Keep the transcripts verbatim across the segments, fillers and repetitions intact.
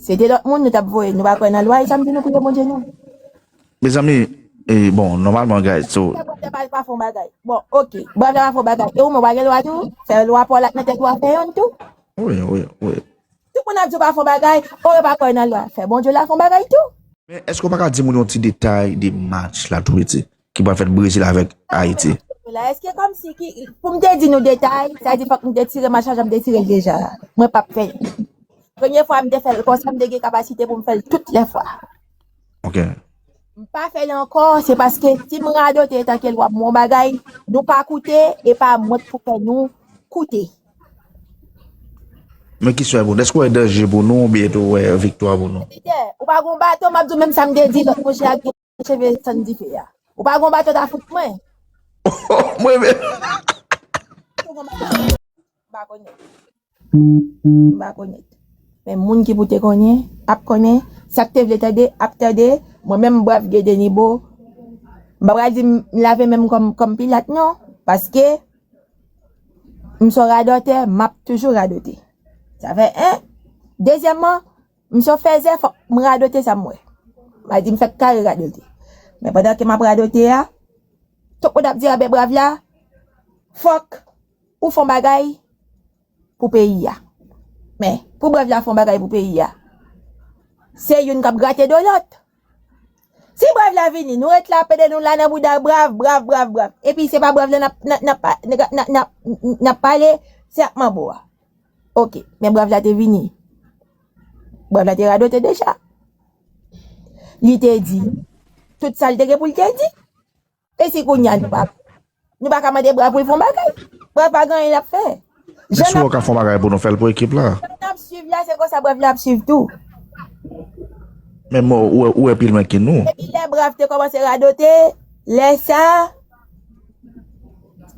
Se te lòt moun nou t ap voye. Nou pa kwè nan lwa, e sa m di nou priye Bondye nou. Mezanmi, e, bon, nòmalman, guys, so, Brèf la pa, pa fè yon bagay. Bon, ok. Brèf la pa fè yon bagay. E ou menm, ou pa gen lwa tou? Fè lwa pa w la nan tèt ou a fè yonn tou. Wi, wi, wi. Tout moun ap di w pa fè yon bagay, o yo pa kwè nan lwa. Fè Bondye la fè yon bagay tou. Men èske w pa ka di moun yon ti detay de match la tou, eti, ki pral fèt Brezil avèk Ayiti? La, èske kòmsi ki, pou m te di nou detay, sa di fòk m te tire match la, jan m te tire l deja. Mwen p ap fè l. Premye fwa m te fè l konsa, m te gen kapasite pou m fè l tout lè fwa. Ok. M pa fè l ankò, se paske si m radote tanke l w ap mwen bagay, nou pa koute, e pa mwen k pou fè nou koute. Men ki swè pou nou? Èske w wè danje pou nou oubyen tou w wè viktwa pou nou? Ou pa gon bato, m ap di w menm sa m te di lòt mouche ak cheve sann dife a. Ou pa gon bato ta fout mwen. Mwen menm. M pa konnen. M pa konnen. Men moun ki pou te konnen, ap konnen. Sa k te vle tande, ap tande. Mwen menm, brèf, Gede Nibo. M pa pral di m lave men m kòm, kòm Pilat, non. Paske m se yon radòtè, m ap toujou radote. Sa fè en. Dezyèmman, m se yon fèzè, fòk m radote sa m wè. M pa di m fèk kare radote. Men pandan ke m ap radote a, tout moun ap di, anben, brèf la, fòk ou fè yon bagay pou peyi a. Men, pou brèf la fè yon bagay pou peyi a, se youn k ap grate do lòt. Si brèf la vini, nou ret la, pede nou la nan bouda, brèf, brèf, brèf, brèf. Epi se pa brèf la n ap, n ap, n ap, n ap, n ap, n ap pale, se ak manbo a. Ok, men brèf la te vini. Brèf la te radote deja. Li te di tout sa l te gen pou l te di. E si kounye a nou pa, nou pa ka mande brèf pou l fè yon bagay? Brèf pa gen anyen l ap fè. Jan Èske w ka fè yon bagay pou nou fè l pou ekip la? Jan n ap swiv la, se konsa brèf la ap swiv tou. Men mò, ou wè, ou wè pi lwen ke nou. Depi lè brèf te kòmanse radote, lè sa,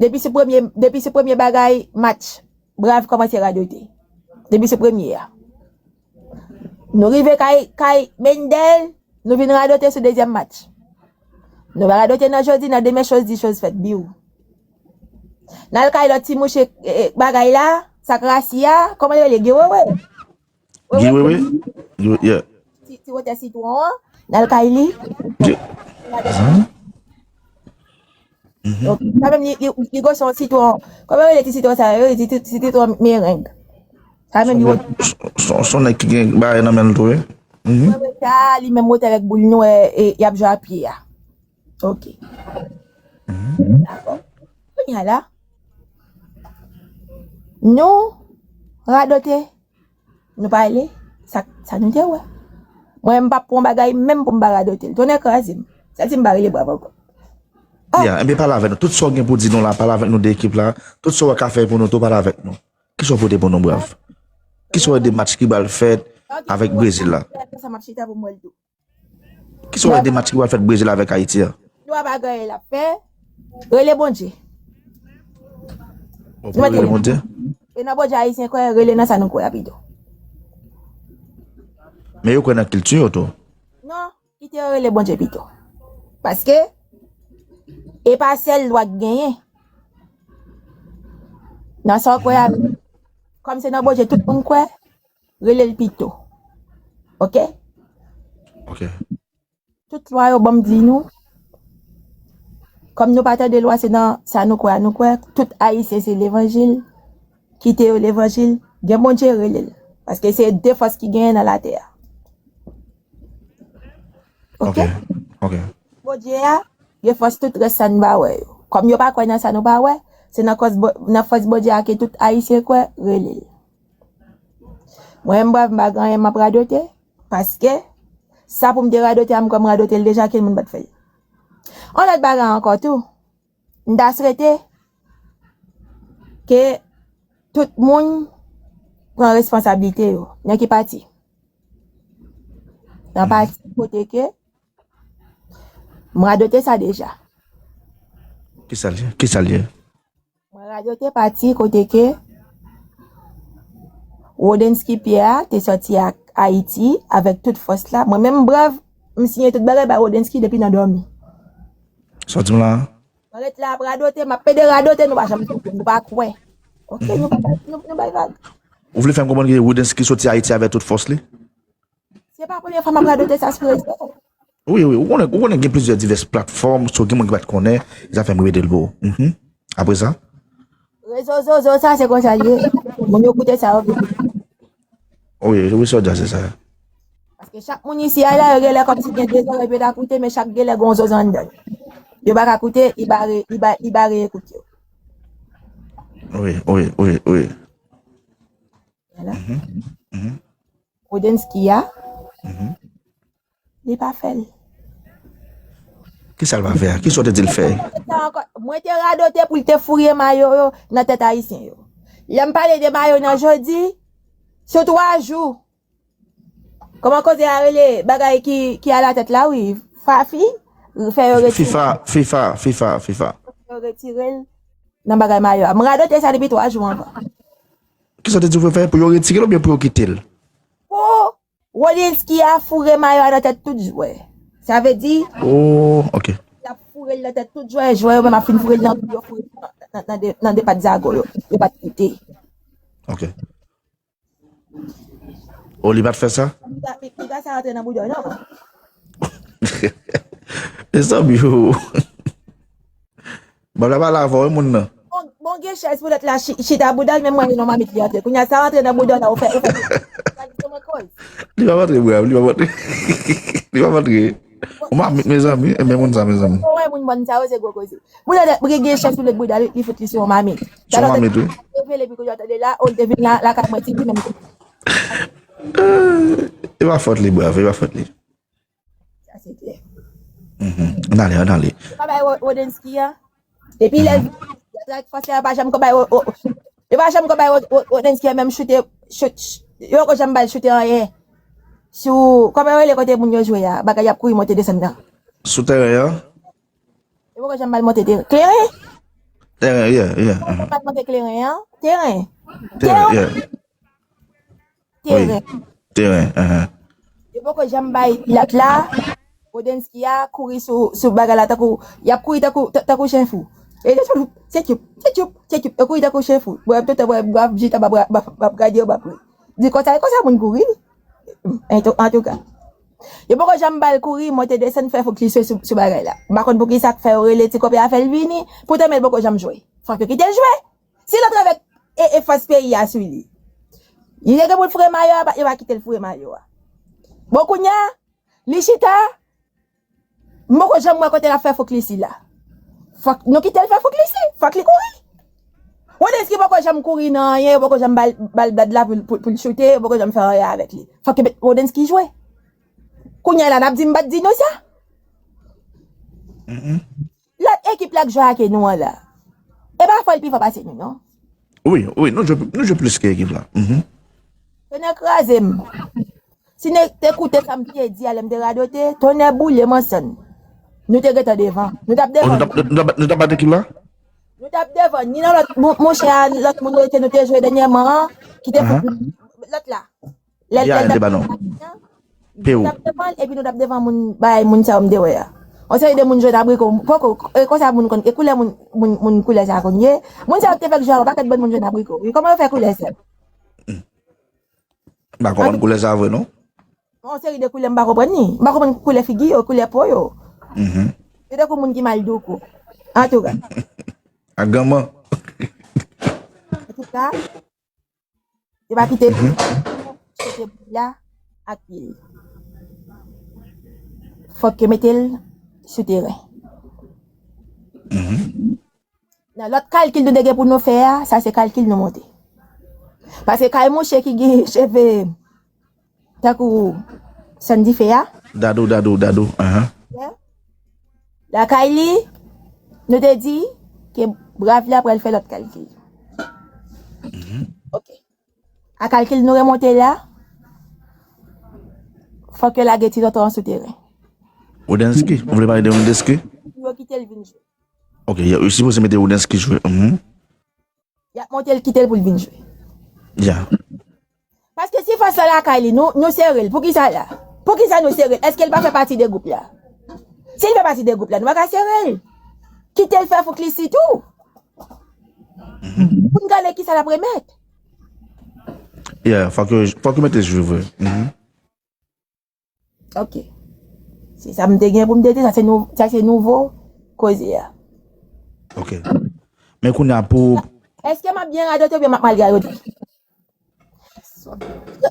depi sou premye, depi sou premye bagay match, brèf kòmanse radote. Depi sou premye a. Nou rive kay, kay Mendel, nou vin radote sou dezyèm match. Nou pa radote nan jodi, nan demen, choz di, choz fèt, biw. N al kay lòt ti mouche, eh, eh, bagay la, sa k rasi a, kòman l rele, Guy Wewe? Guy Wewe? Guy Wewe, yeah. Ti, ti wotè sitwon an, n al kay li. Guy- Ok, sa menm li, li, li gwo se yon sitwon. Kòman rele ti sitwon sa yo? Yo rele ti, ti, ti sitwon mereng. Sa menm li wotè. Son, son nèg ki gen bagay nan men l tou, wi. Mhm. Sa, li menm wotè avèk boul nwè, e, y ap jwe a pye a. Ok. Dakò. Kounye a la, nou radote, nou pale, sa, sa nou te wè. Mwen, m p ap pran bagay menm pou m pa radote l. Tonnè kraze m. Sèl si m pa rele brèf ankò. Ya, enben pale avèk nou. Tout sa w gen pou di nou la, pale avèk nou de ekip la. Tout sa w ka fè pou nou tou, pale avèk nou. Kisa w pote pou nou, brèf? Kisa w wè de match ki pral fèt avèk Brezil la? Sa m ap chita pou m wè l tou. Kisa w wè de match ki pral fèt Brezil avèk Ayiti a? Nou pa gen anyen l ap fè. Rele Bondye. Bon, pou rele Bondye? E nan Bondye ayisyen kwè, rele nan sa nou kwè a pito. Men yo kwè nan kilti yo tou. Non, kite yo rele Bondye pito. Paske, e pa sèl lwa k genyen. Nan sa w kwè a, kòm se nan Bondye tout moun kwè, rele l pito. Ok? Ok. Tout lwa yo ban m di nou. Kòm nou pa tande lwa, se nan sa nou kwè a nou kwè. Tout Ayisyen se levanjil. Kite yo levanjil. Gen Bondye, rele l. Paske se de fòs ki genyen nan latè a. Ok? Ok. Ok. Bondye a, gen fòs tout rès sa n pa wè yo. Kòm yo pa kwè nan sa nou pa wè, se nan kòs Bo- nan fòs Bondye a ke tout Ayisyen kwè, rele l. Mwen menm, brèf, m pa gen anyen m ap radote, paske sa pou m te radote a, m kwè m radote l deja, ke moun pa t fè l. Yon lòt bagay ankò tou, m ta swete ke tout moun pran responsablite yo. Nan ki pati? Nan pati kote ke m radote sa deja. Kisa l ye? Kisa l ye? Mwen radote pati kote ke Rodensky Pierre te sòti ak Ayiti avèk tout fòs la. Mwen menm, brèf, m siyen tout bagay bay Rodensky depi nan dòmi. Sa w di m la? Mwen ret la ap radote, m ap pede radote, nou pa janm koute, nou pa kwè. Ok, nou pa, nou, nou bay vag. Ou vle fè m konprann ke Rodensky soti Ayiti avèk tout fòs li? Se pa premye fwa m ap radote sa sou rezo. Wi, wi, ou konnen, ou konnen gen plizyè divès platfòm, so gen moun ki pa t konnen, sa fè m repete l pou ou. Mhm. Apre sa? Rezo zozo sa, se konsa l ye. Moun yo koute sa yo vle. Wi, wi, sa w di a, se sa. Paske chak moun isi a la, yo genlè kòmsi gen de zòrèy pou yo ta koute, men chak genlè gen yon zozo anndan yo. Yo pa ka koute, li bare, li ba-, li bare ekout yo. Wi, wi, wi, wi. Vwala. Mhm, mhm. Rodensky a, Mhm. Li pa fè l. Kisa l pa fè a? Kisa w te di l fè? Mwen te radote pou l te foure mayo yo nan tèt Ayisyen yo. Lè m pale de mayo nan jodi, sou twa jou. Kòman koze a rele bagay ki, ki alatèt la, wi. Fafi, fè yo retire. FIFA, FIFA, FIFA, FIFA. Fè yo retire l nan bagay mayo a. M radote sa depi twa jou anvan. Kisa w te di pou yo fè? Pou yo retire l oubyen pou yo kite l? Pou Rodensky a foure mayo a nan tèt tout jwè. Sa vle di, Oh, ok. L ap foure l nan tèt tout jwè, jwè yo menm ap fin foure l nan, yo foure l nan, nan, nan de, nan de pat zago yo. Yo pa t koute. Ok. Oh, li pa t fè sa? Piga, piga sa rantre nan bouda w, non? Mezanmi, oh. Bab la pale avè w, wi, moun nan. Bon, bon, gen chèz pou lòt la chi-, chita bouda l, men mwen, non, mamit li antre. Kounye a, sa rantre nan bouda w la, ou fè, ou fè. Sa di mwen koz. Li pa antre, bra, li pa antre. Li pa antre. Ou mamit, mezanmi, e men moun sa, mezanmi. Ou wè moun bòn sa yo, se gwo koze. Bouda l, gen, gen chèz pou lòt bouda, li, li fout li sou yon mamit. Sou yon mamit, wi. Revele, pi kounye a, tande la, ou te vin la, lakay mwen, ti, li menm. E pa fòt li, bra, e pa fòt li. Sa se klè. Mhm. Ann ale, ann ale. Yo pa bay Ro-, Rodensky a. Depi lè l vin, yo pa janm ko bay Ro-, Ro-, yo pa janm ko bay Ro-, Ro-, Rodensky a menm choute, choute, yo poko janm ba l choute anyen. Sou, kòman yo rele kote moun yo jwe a, bagay y ap kouri monte desann nan? Sou teren an? Yo poko janm ba l monte teren. Kleren? Teren, yeah, yeah. Yo poko janm ba l monte kleren an. Teren. Teren, yeah. Teren. Wi. Teren, ahan. Yo poko janm bay lòt la, Rodensky a, kouri sou, sou bagay la, tankou, y ap kouri tankou, tan-, tankou chen fou. E yo tchoup, tchoup, tchoup, tchoup, yo kouri tankou chen fou. Bon, tout tan, bon, m ap jis anba, m ap, m ap, m ap gade yo, m ap ri. Di konsa, e konsa moun kouri. Antouka. Yo poko janm ba l kouri, monte desann, fè fokis sou, sou bagay la. M pa konn poukisa k fè yo rele ti konpè a fè l vini, poutan men l poko janm jwe. Fòk yo kite l jwe. Si l antre avèk e, e fòs peyi a sou li. Li te gen pou l foure mayo a, yo pa kite l foure mayo a. Bon, kounye a, li chita, m poko janm wè kote l ap fè fokis li la. Fòk nou kite l fè fokis li, fòk li kouri. Rodensky poko janm kouri nan anyen, yo poko janm ba l, ba l blad la pou, pou, pou l choute, yo poko janm fè anyen avèk li. Fòk yo met Rodensky jwe. Kounye a la, n ap di m pa t di nou sa? Mm-mm. Lòt ekip la k jwe ak nou an la. E pa fò l pi fò pase nou, non? Wi, wi, nou jwe, nou jwe plis ke ekip la. Mhm. Tonnè kraze m. Si nou te koute sa m te di a lè m te radote, tonnè boule m ansann. Nou te gentan devan. Nou t ap Oh, nou devan. t ap, nou t ap, nou t ap bat ekip la? Nou t ap devan. Ni nan lòt, mon, monchè a, lòt moun nou te, nou te jwe dènyèman an, ki te fout lòt la. Lè l, lè l t ap, Peru. T ap devan l, epi nou t ap devan moun, bay moun sa yo m te wè a. Yon seri de moun jwenn abriko, poko, e konsa moun konn, e koulè moun, moun, moun koulè sa konn ye. Moun sa yo te fèk jwe a, yon pakèt bann moun jwenn abriko. Wi, kòman yo fè koulè sa? M pa konprann koulè sa vre, non. Yon seri de koulè m pa konprann ni. M pa konprann koulè figi yo, koulè po yo. Mhm. Yo tankou moun ki mal douko. Antouka. Ak ganman. Antouka. Yo pa kite l. Mhm. Sote boul la ak pye l. Fòk yo mete l sou teren. Mhm. Nan lòt kalkil nou te gen pou nou fè a, sa se kalkil nou monte. Paske kay mouche ki gen cheve tankou sann dife a. Dadou, dadou, dadou, ahan. Yeah. Lakay li, nou te di ke Brav la pral fè lòt kalkil. Mhm. Ok. A kalkil nou remonte la, fòk yo lage ti tonton an sou teren. Rodensky, ou vle pale de Rodensky? Yo kite l vin jwe. Ok, yo, yo sipoze mete Rodensky jwe. Mhm. Y ap monte l, kite l pou l vin jwe. Ya. Paske si fòs la lakay li, nou, nou sere l. Poukisa la? Poukisa nou sere l? Èske l pa fè pati de gwoup la? Si l fè pati de gwoup la, nou pa ka sere l. Kite l fè fokis li tou. Mhm. Pou n gade kisa l ap remèt. Ya, fòk yo, fòk yo mete l jwe vre. Mhm. Ok. Se sa m te gen pou m te di, sa se nou, sa se nouvo koze a. Ok. Men kounye a pou. Èske m ap byen radote oubyen m ap mal radote?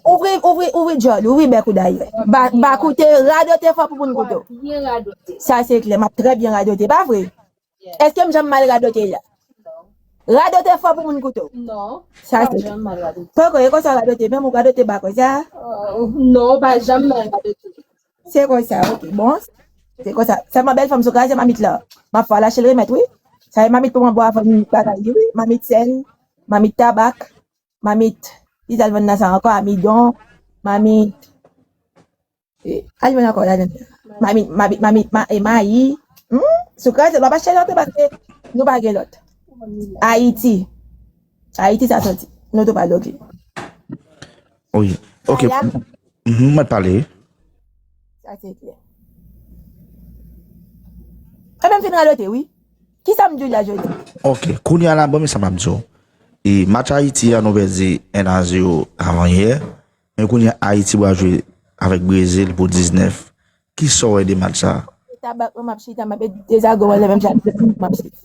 Ouvri, ouvri, ouvri djòl, ouvri bèk ou dayè. Ba, ba koute, radote fò pou moun koute w. Sa se klè, m ap trè byen radote, pa vre? Èske m janm mal radote la? Radote fò pou moun koute w. Sa se klè. Poko, e konsa w radote, menm ou radote ba konsa? Non, ou pa janm mal radote. Se konsa, ok, bon. Se konsa. Sèlman bèl fanm sou kraze mamit la. M ap fè w lache l remèt, wi. Sa e mamit pou mwen bò avan m bagay li, wi. Mamit sèl, mamit tabak, mamit, ki sa l vann nan sa ankò, amidon, mamit, e, al jwenn ankò ladan. Mamit, mamit, mamit, ma, e mayi. Hmm? Sou kraze, l w ap achte lòt paske nou pa gen lòt. Ayiti. Ayiti sa soti. Nou tou pa loke. Wi. Ok. Mhm, mwen pale. Sa se klè. E menm fin radote, wi. Kisa m di w la jodi? Ok. Kounye a la, bon, men sa m ap di w. E match Ayiti a, nou pèdi en a zewo avan yè. Men kounye a, Ayiti pral jwe avèk Brezil pou diznèf. Kisa w wè de match sa a? Tabak mwen m ap chita, m ap dezagomanle menm jan m ap chita.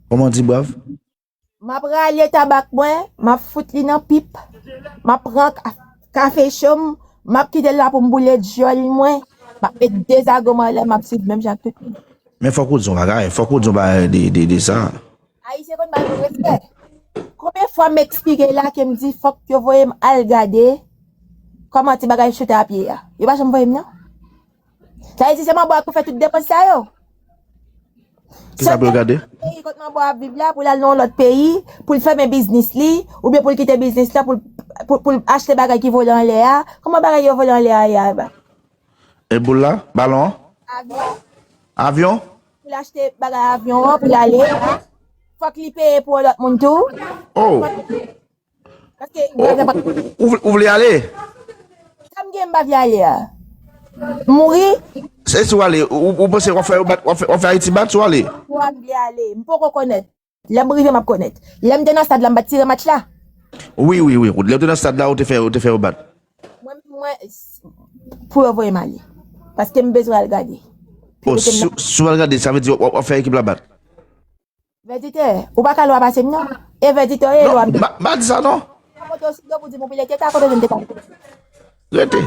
Kòman w di, Brav? M ap rale tabak mwen, m ap fout li nan pip, m ap pran ka- kafe cho m, m ap kite l la pou m boule djòl mwen, m ap met dezagomanle, m ap swiv menm jan ak tout moun. Men fòk ou di yon bagay, fòk ou di yon bagay de, de, de sa. Ayisyen konn ba nou respè. Konbyen fwa m eksplike la ke m di fòk yo voye m al gade kòman ti bagay choute a pye a? Yo pa janm voye m non. Sa vle di se manbo a pou fè tout depans sa yo. Kisa pou yo gade? Peyi kot manbo a ap viv la, pou l al nan yon lòt peyi, pou l fèmen biznis li, oubyen pou l kite biznis la, pou l pou, pou l achte bagay ki vole anlè a. Kòman bagay yo vole anlè a ye a ba? E boul la? Balon an? Avyon. Avyon? Pou l achte bagay avyon an, pou l ale. Fòk li peye pou yon lòt moun tou. Oh! Paske Ou, ou, ou, ou vle ale? Sa m gen m pa vle ale a. Mouri. Se si w ale, ou, ou panse w ap fè yo bat, w ap fè, w ap fè Ayiti bat si w ale? Mwen m vle ale. M poko konnèt. Lè m rive m ap konnèt. Lè m te nan stad la m pa t tire match la. Wi, wi, wi. Lè w te nan stad la, ou te fè, ou te fè yo bat. Mwen, mwen, pou yo voye m ale. Paske m bezwen al gade. Oh, si, si w al gade, sa vle di w ap, w ap fè ekip la bat. Vèditè, ou pa ka lwa pase m non. E vèditè w ye lwa. Non, m pa di sa non. Kote w sou do pou di m ou pile teta kote vin teta. Rete.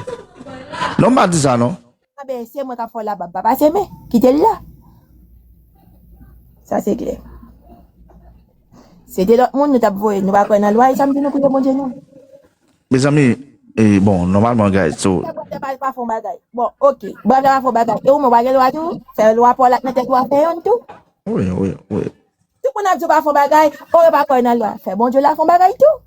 Non, m pa di sa non. Anben, se mwen k ap fè w laba, m pa pase men. Kite l la. Sa se klè. Se de lòt moun nou t ap voye, nou pa kwè nan lwa, e sa m di nou priye Bondye non. Mezanmi, e, bon, nòmalman, guys, so. Fè bwèt la pa, pa fè yon bagay. Bon, ok. Bwèt la pa fè yon bagay. E ou menm, w pa gen lwa tou? Fè lwa pa w la nan tèt ou a fè yonn tou? Wi, wi, wi. Tout moun ap di w pa fè yon bagay, o yo pa kwè nan lwa. Fè Bondye la fè yon bagay tou.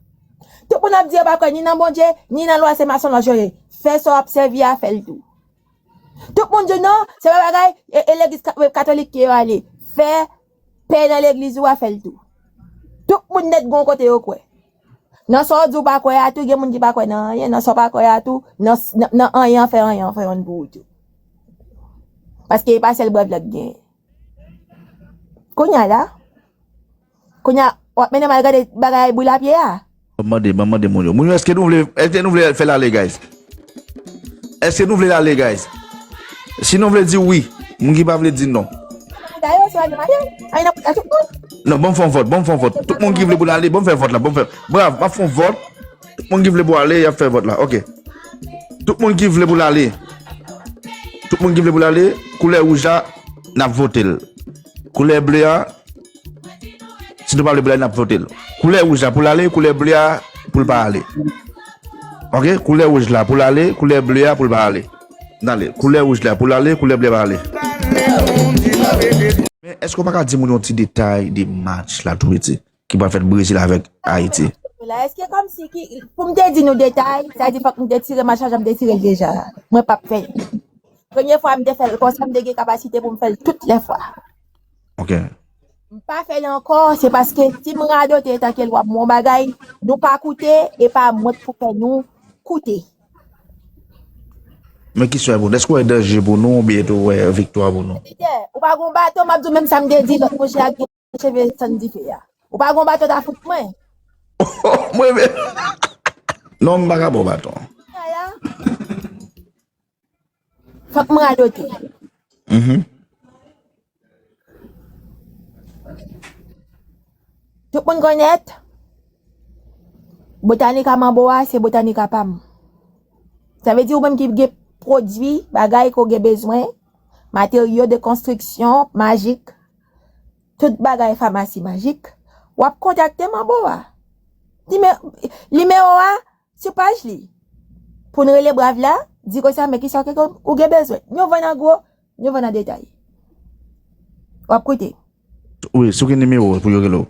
Tout moun ap di yo pa kwè ni nan Bondye, ni nan lwa, se masonlòj yo ye. Fè sa w ap sèvi a, fè l tou. Tout moun di w non, se pa bagay, e, e legliz ka- katolik ke yo ale. Fè pè nan legliz ou a, fè l tou. Tout moun nèt gon kote yo kwè. Nan sa w di w pa kwè a tou, gen moun ki pa kwè nan anyen, nan sa w pa kwè a tou, nan, nan, nan anyen an fè anyen an fè yonn pou ou tou. Paske e pa sèl brèv la k genyen. Kounye a la, kounye a, w ap mennen m al gade bagay boul a pye a? Ban m mande, ban m mande moun yo. Moun yo, èske nou vle, èske nou vle fè l ale, guys? Èske nou vle l ale, guys? Si nou vle di wi, moun ki pa vle di non. Dayè, se ale, ale. Ay, nan, a tout moun. Non, ban m fè yon vòt, ban m fè yon vòt. Tout moun ki vle pou l ale, ban m fè vòt la, ban m fè. Brav, m ap fè yon vòt. Tout moun ki vle pou ale, y ap fè vòt la. Ok. Tout moun ki vle pou l ale. Tout moun ki vle pou l ale, koulè wouj la, n ap vote l. Koulè ble a, si nou pa vle pou l ale, n ap vote l. Koulè wouj la pou l ale, koulè ble a pou l pa ale. Ok? Koulè wouj la pou l ale, koulè ble a pou l pa ale. N ale. Koulè wouj la pou l ale, koulè ble a pa ale. Men èske w pa ka di moun yon ti detay de match la tou piti? Ki pral fèt Brezil avèk Ayiti. La, èske kòmsi ki, pou m te di nou detay, sa di fòk m te tire match la jan m te tire l deja. Mwen p ap fè l. Premye fwa m te fè l konsa, m te gen kapasite pou m fè l tout lè fwa. Ok. M pa fè l ankò, se paske si m radote tanke l w ap m yon bagay, nou pa koute, e pa mwen k pou fè nou koute. Men ki swè pou nou? Èske w wè danje pou nou oubyen tou w wè viktwa pou nou? Ou pa gon baton, m ap di w menm sa m te di lòt mouche a ki cheve sann dife a. Ou pa gon baton ta fout mwen. Mwen menm. Non, m pa ka ba w baton. Aya. Fòk m radote. Mhm. Tout moun konèt Botanica Manbo a, se Botanica pa m. Sa vle di ou menm ki gen pwodui, bagay ke w gen bezwen, materyo de konstriksyon, majik, tout bagay famasi majik, w ap kontakte Manbo a. Nime- Nimewo a sou paj li. Pou n rele brav la, di konsa men kisa ke ou gen bezwen. Nou vann an gwo, nou vann an detay. W ap koute. Wi, sou ki nimewo pou yo rele w?